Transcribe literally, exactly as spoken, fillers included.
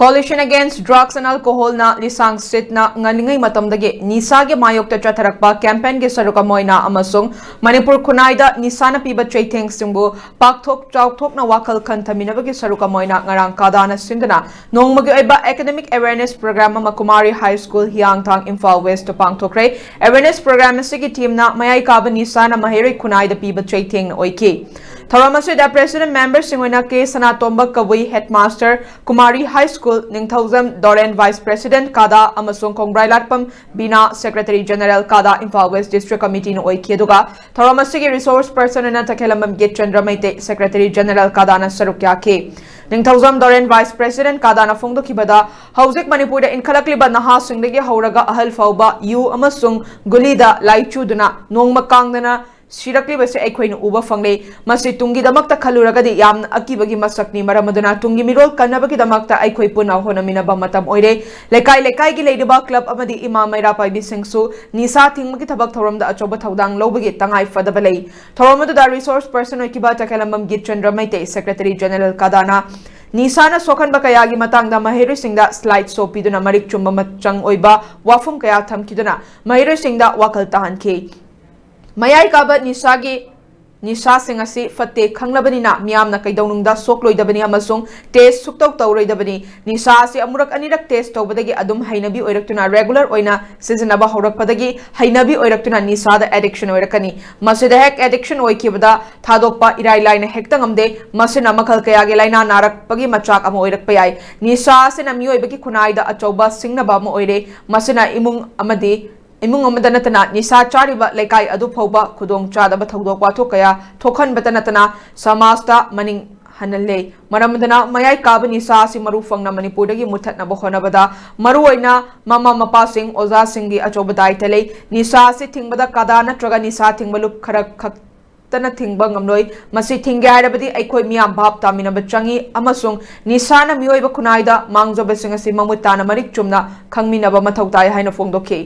Coalition Against Drugs and Alcohol ꯅ ꯂꯤꯁꯥꯡ ꯁꯤꯠꯅ ꯉꯜꯂꯤꯉꯩ ꯃꯇꯝꯗꯒꯤ ꯅꯤꯁꯥꯒꯤ ꯃꯥꯌꯣꯛꯇ ꯆꯠꯊꯔꯛꯄ campaign ꯒꯤ ꯁꯔꯨꯛ ꯑꯃ ꯑꯣꯏꯅ ꯑꯃꯁꯨꯡ ꯃꯅꯤꯄꯨꯔ ꯈꯨꯟꯅꯥꯏꯗ ꯅꯤꯁꯥꯅ ꯄꯤꯕ ꯆꯩꯊꯦꯡꯁꯤꯡꯕꯨ ꯄꯥꯛꯊꯣꯛ ꯆꯥꯎꯊꯣꯛꯅ ꯋꯥꯈꯜ ꯈꯟꯊꯃꯤꯟꯅꯕꯒꯤ ꯁꯔꯨꯛ ꯑꯃ ꯑꯣꯏꯅ ꯉꯔꯥꯡ ꯀꯥꯗꯥꯅ ꯁꯤꯟꯗꯨꯅ ꯅꯣꯡꯃꯒꯤ ꯑꯣꯏꯕ academic awareness program ꯑꯃ ꯀꯨꯃꯥꯔꯤ High School, ꯍꯤꯌꯥꯡꯊꯥꯡ, Imphal West ꯇ ꯄꯥꯡꯊꯣꯛꯈ꯭ꯔꯦ꯫ Awareness program ꯑꯁꯤꯒꯤ theme ꯅ ꯃꯌꯥꯏ ꯀꯥꯕ ꯅꯤꯁꯥꯅ ꯃꯍꯩꯔꯣꯏ ꯈꯨꯟꯅꯥꯏꯗ ꯄꯤꯕ ꯆꯩꯊꯦꯡꯅ ꯑꯣꯏꯈꯤ꯫ ꯊꯧꯔꯝ ꯑꯁꯤꯗ president member ꯁꯤꯡ ꯑꯣꯏꯅ ꯀꯦ ꯁꯅꯥꯇꯣꯝꯕ ꯀꯕꯨꯏ, headmaster, ꯀꯨꯃꯥꯔꯤ High School, ꯅꯤꯡꯊꯧꯖꯝ ꯗꯣꯔꯦꯟ vice president ꯀꯥꯗꯥ ꯑꯃꯁꯨꯡ ꯈꯣꯡꯕ꯭ꯔꯥꯏꯂꯥꯠꯄꯝ ꯕꯤꯅꯥ secretary general ꯀꯥꯗꯥ Imphal West district committee ꯅ ꯑꯣꯏꯈꯤ꯫ ꯑꯗꯨꯒ ꯊꯧꯔꯝ ꯑꯁꯤꯒꯤ resource person ꯑꯣꯏꯅ ꯇꯈꯦꯂꯝꯕꯝ ꯒꯤꯠꯆꯟꯗ꯭ꯔ ꯃꯩꯇꯩ secretary general ꯀꯥꯗꯥꯅ ꯁꯔꯨꯛ ꯌꯥꯈꯤ꯫ ꯅꯤꯡꯊꯧꯖꯝ ꯗꯣꯔꯦꯟ vice president ꯀꯥꯗꯥꯅ ꯐꯣꯡꯗꯣꯛꯈꯤꯕꯗ, ꯍꯧꯖꯤꯛ ꯃꯅꯤꯄꯨꯔꯗ ꯏꯟꯈꯠꯂꯛꯂꯤꯕ ꯅꯍꯥꯁꯤꯡꯗꯒꯤ ꯍꯧꯔꯒ ꯑꯍꯜ ꯐꯥꯎꯕ ꯌꯨ ꯑꯃꯁꯨꯡ ꯒꯨꯂꯤꯗ ꯂꯥꯏꯆꯨꯗꯨꯅ ꯅꯣꯡꯃ ꯀꯥꯡꯗꯅ ꯁꯤꯔꯛꯂꯤꯕꯁꯤ ꯑꯩꯈꯣꯏꯅ ꯎꯕ ꯐꯪꯂꯦ꯫ ꯃꯁꯤ ꯇꯨꯡꯒꯤꯗꯃꯛꯇ ꯈꯜꯂꯨꯔꯒꯗꯤ ꯌꯥꯝꯅ ꯑꯀꯤꯕꯒꯤ ꯃꯁꯛꯅꯤ꯫ ꯃꯔꯝ ꯑꯗꯨꯅ ꯇꯨꯡꯒꯤ ꯃꯤꯔꯣꯜ ꯀꯟꯅꯕꯒꯤꯗꯃꯛꯇ ꯑꯩꯈꯣꯏ ꯄꯨꯟꯅ ꯍꯣꯠꯅꯃꯤꯟꯅꯕ ꯃꯇꯝ ꯑꯣꯏꯔꯦ꯫ ꯂꯩꯀꯥꯏ ꯂꯩꯀꯥꯏꯒꯤ ꯂꯩꯔꯤꯕ club ꯑꯃꯗꯤ ꯏꯃꯥ ꯃꯩꯔꯥ ꯄꯥꯏꯕꯤꯁꯤꯡꯁꯨ ꯅꯤꯁꯥ ꯊꯤꯡꯕꯒꯤ ꯊꯕꯛ ꯊꯧꯔꯝꯗ ꯑꯆꯧꯕ ꯊꯧꯗꯥꯡ ꯂꯧꯕꯒꯤ ꯇꯉꯥꯏ ꯐꯗꯕ ꯂꯩ꯫ ꯊꯧꯔꯝ ꯑꯗꯨꯗ resource person ꯑꯣꯏꯈꯤꯕ ꯇꯈꯦꯂꯝꯕꯝ ꯒꯤꯠꯆꯟꯗ꯭ꯔ ꯃꯩꯇꯩ secretary general ꯀꯥꯗꯥꯅ ꯅꯤꯁꯥꯅ ꯁꯣꯛꯍꯟꯕ ꯀꯌꯥꯒꯤ ꯃꯇꯥꯡꯗ ꯃꯍꯩꯔꯣꯏꯁꯤꯡꯗ slide show ꯄꯤꯗꯨꯅ ꯃꯔꯤꯛ ꯆꯨꯝꯕ ꯃꯆꯪ ꯑꯣꯏꯕ ꯋꯥꯐꯝ ꯀꯌꯥ ꯊꯝꯈꯤꯗꯨꯅ ꯃꯍꯩꯔꯣꯏꯁꯤꯡꯗ ꯋꯥꯈꯜ ꯇꯥꯍꯟꯈꯤ꯫ ꯃꯌꯥꯏ ꯀꯥꯕ ꯅꯤꯁꯥꯒꯤ ꯅꯤꯁꯥꯁꯤꯡ ꯑꯁꯤ ꯐꯠꯇꯦ ꯈꯪꯂꯕꯅꯤꯅ ꯃꯤꯌꯥꯝꯅ ꯀꯩꯗꯧꯅꯨꯡꯗ ꯁꯣꯛꯂꯣꯏꯗꯕꯅꯤ ꯑꯃꯁꯨꯡ test ꯁꯨꯛꯇꯧ ꯇꯧꯔꯣꯏꯗꯕꯅꯤ꯫ ꯅꯤꯁꯥ ꯑꯁꯤ ꯑꯃꯨꯔꯛ ꯑꯅꯤꯔꯛ test ꯇꯧꯕꯗꯒꯤ ꯑꯗꯨꯝ ꯍꯩꯅꯕꯤ ꯑꯣꯏꯔꯛꯇꯨꯅ regular ꯑꯣꯏꯅ ꯁꯤꯖꯤꯟꯅꯕ ꯍꯧꯔꯛꯄꯗꯒꯤ ꯍꯩꯅꯕꯤ ꯑꯣꯏꯔꯛꯇꯨꯅ ꯅꯤꯁꯥꯗ addiction ꯑꯣꯏꯔꯛꯀꯅꯤ꯫ ꯃꯁꯤꯗ ꯍꯦꯛ addiction ꯑꯣꯏꯈꯤꯕꯗ ꯊꯥꯗꯣꯛꯄ ꯏꯔꯥꯏ ꯂꯥꯏꯅ ꯍꯦꯛꯇ ꯉꯝꯗꯦ꯫ ꯃꯁꯤꯅ ꯃꯈꯜ ꯀꯌꯥꯒꯤ ꯂꯥꯏꯅꯥ ꯅꯥꯔꯛꯄꯒꯤ ꯃꯆꯥꯛ ꯑꯃ ꯑꯣꯏꯔꯛꯄ ꯌꯥꯏ꯫ ꯅꯤꯁꯥ ꯑꯁꯤꯅ ꯃꯤꯑꯣꯏꯕꯒꯤ ꯈꯨꯟꯅꯥꯏꯗ ꯑꯆꯧꯕ ꯁꯤꯡꯅꯕ ꯑꯃ ꯑꯣꯏꯔꯦ꯫ ꯃꯁꯤꯅ ꯏꯃꯨꯡ ꯑꯃꯗꯤ ꯏꯃꯨꯡ ꯑꯃꯗ ꯅꯠꯇꯅ ꯅꯤꯁꯥ ꯆꯥꯔꯤꯕ ꯂꯩꯀꯥꯏ ꯑꯗꯨ ꯐꯥꯎꯕ ꯈꯨꯗꯣꯡ ꯆꯥꯗꯕ ꯊꯧꯗꯣꯛ ꯋꯥꯊꯣꯛ ꯀꯌꯥ ꯊꯣꯛꯍꯟꯕꯇ ꯅꯠꯇꯅ ꯁꯃꯥꯖꯇ ꯃꯅꯤꯡ ꯍꯟꯍꯜꯂꯦ꯫ ꯃꯔꯝ ꯑꯗꯨꯅ ꯃꯌꯥꯏ ꯀꯥꯕ ꯅꯤꯁꯥ ꯑꯁꯤ ꯃꯔꯨ ꯐꯪꯅ ꯃꯅꯤꯄꯨꯔꯗꯒꯤ ꯃꯨꯊꯠꯅꯕ ꯍꯣꯠꯅꯕꯗ ꯃꯔꯨꯑꯣꯏꯅ ꯃꯃꯥ ꯃꯄꯥꯁꯤꯡ, ꯑꯣꯖꯥꯁꯤꯡꯒꯤ ꯑꯆꯧꯕ ꯗꯥꯏꯇ ꯂꯩ꯫ ꯅꯤꯁꯥ ꯑꯁꯤ ꯊꯤꯡꯕꯗ ꯀꯥꯗꯥ ꯅꯠꯇ꯭ꯔꯒ ꯅꯤꯁꯥ ꯊꯤꯡꯕ ꯂꯨꯞ ꯈꯔ ꯈꯛꯇꯅ ꯊꯤꯡꯕ ꯉꯝꯂꯣꯏ꯫ ꯃꯁꯤ ꯊꯤꯡꯒꯦ ꯍꯥꯏꯔꯕꯗꯤ ꯑꯩꯈꯣꯏ ꯃꯤꯌꯥꯝ ꯚꯥꯞ ꯇꯥꯃꯤꯟꯅꯕ ꯆꯪꯏ ꯑꯃꯁꯨꯡ ꯅꯤꯁꯥꯅ ꯃꯤꯑꯣꯏꯕ ꯈꯨꯟꯅꯥꯏꯗ ꯃꯥꯡꯖꯕꯁꯤꯡ ꯑꯁꯤ ꯃꯃꯨꯠ ꯇꯥꯅ ꯃꯔꯤꯛ ꯆꯨꯝꯅ ꯈꯪꯃꯤꯟꯅꯕ ꯃꯊꯧ ꯇꯥꯏ ꯍꯥꯏꯅ ꯐꯣꯡꯗꯣꯛꯈꯤ꯫